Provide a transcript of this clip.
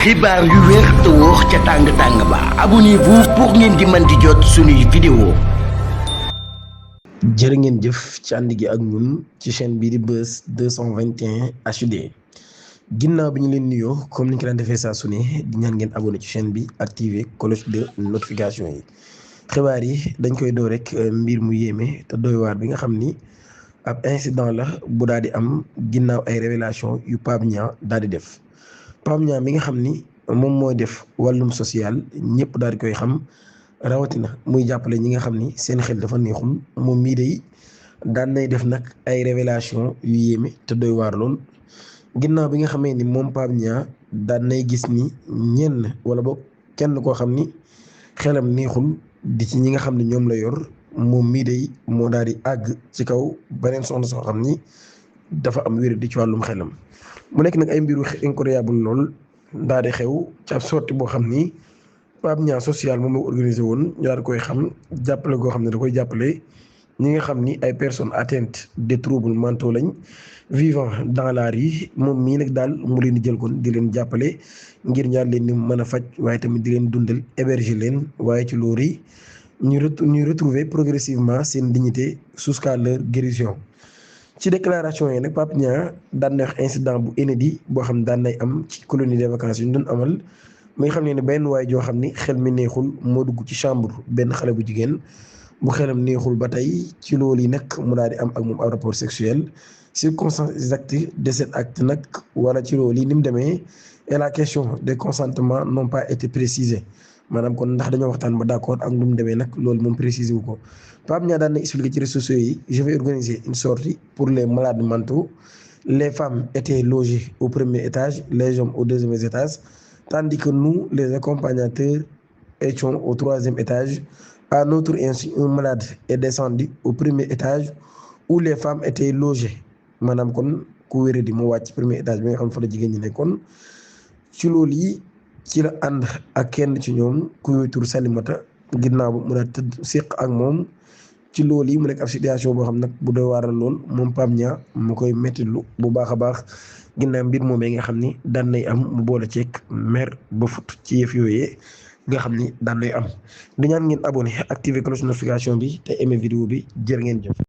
xibaar yu wér te wóor ca tàng-tàng ba abonnez-vous pour ngeen di mën di jot suñuy vidéo. jërë ngeen jëf ci ànd gi ak ñun ci chaîne bii di Buzz 221 HD ginnaaw bi ñu leen nuyoo comme ni ñu ko daan defee saa su ne di ñaan ngeen abonné ci chaîne bi activer cloche de notification yi. xibaar yi dañ koy doo rek mbir mu yéeme te doy waar bi nga xam ni ab incident la bu daal di am ginnaaw ay révélation yu Pape Niang daal di def. Pape Niang mi nga xam ni moom mooy def wàllum social ñëpp daal di koy xam rawatina muy jàppale ñi nga xam ni seen xel dafa neexul moom mii day daan nay def nag ay révélation yu yéeme te doy waar lool. ginnaaw bi nga xamee ni moom Pape Niang daan nay gis ni ñenn wala boog kenn koo xam ni xelam neexul di ci ñi nga xam ne ñoom la yor moom mii day moo daal di àgg ci kaw beneen soxna soo xam ni dafa am wér di ci wàllum xelam. mu nekk nag ay mbiru incroyable lool daal di xew ci ab sortie boo xam ni Pape Niang social moom moo organisé woon ñu daal koy xam jàppale goo xam ne da koy jàppale ñi nga xam ni ay personnes atteintes de troubles mentaux lañ vivant dans la rue moom mii nag daal mu leen di jël kon di leen jàppale ngir ñaar leen ni mën a faj waaye tamit di leen dundal héberger leen waaye ci loolu yi ñu retrouver progressivement seen dignité jusqu'à leur guérison. ci déclaration yi nag Pape Niang daan na wax incident bu inédit boo xam ne daan nay am ci colonie de vacances yu ñu doon amal muy xam ne benn waay joo xam ni xel mi neexul moo dugg ci chambre benn xale bu jigéen bu xelam neexul ba tey ci loolu yi nag mu daal di am ak moom ab rapport sexuel circonstances exactes de cet acte nag wala ci loolu yi ni mu demee et la question des consentements n'ont pas été précisées maanaam kon ndax dañoo waxtaan ba d'accord ak nu mu demee nag loolu moom précisé wu ko. Pape Niang daan na expliqué ci réseaux sociaux yi je vais organiser une sortie pour les malades mentaux les femmes étaient logées au premier étage les hommes au deuxième étage tandis que nous les accompagnateurs étions au troisième étage à notre insu un malade est descendu au premier étage où les femmes étaient logées maanaam kon ku wéré di mu wàcc premier étage bi nga xam fa la jigéen ñi nekkoon ci loolu yi ci la ànd ak kenn ci ñoom ku wéetur Salimata ginnaaw ba mu daal tëdd séq ak moom. ci loolu yi mu nekk ab situation boo xam nag bu doy waaral lool moom Pape Niang mu koy mettitlu bu baax a baax ginnaaw mbir moomee nga xam ni daan nay am mu boole ceeg mer ba fut ci yëf yooyee nga xam ni daan nay am di ñaan ngeen abonné activer cloche notification bi te aimé vidéo bi jërë ngeen jëf.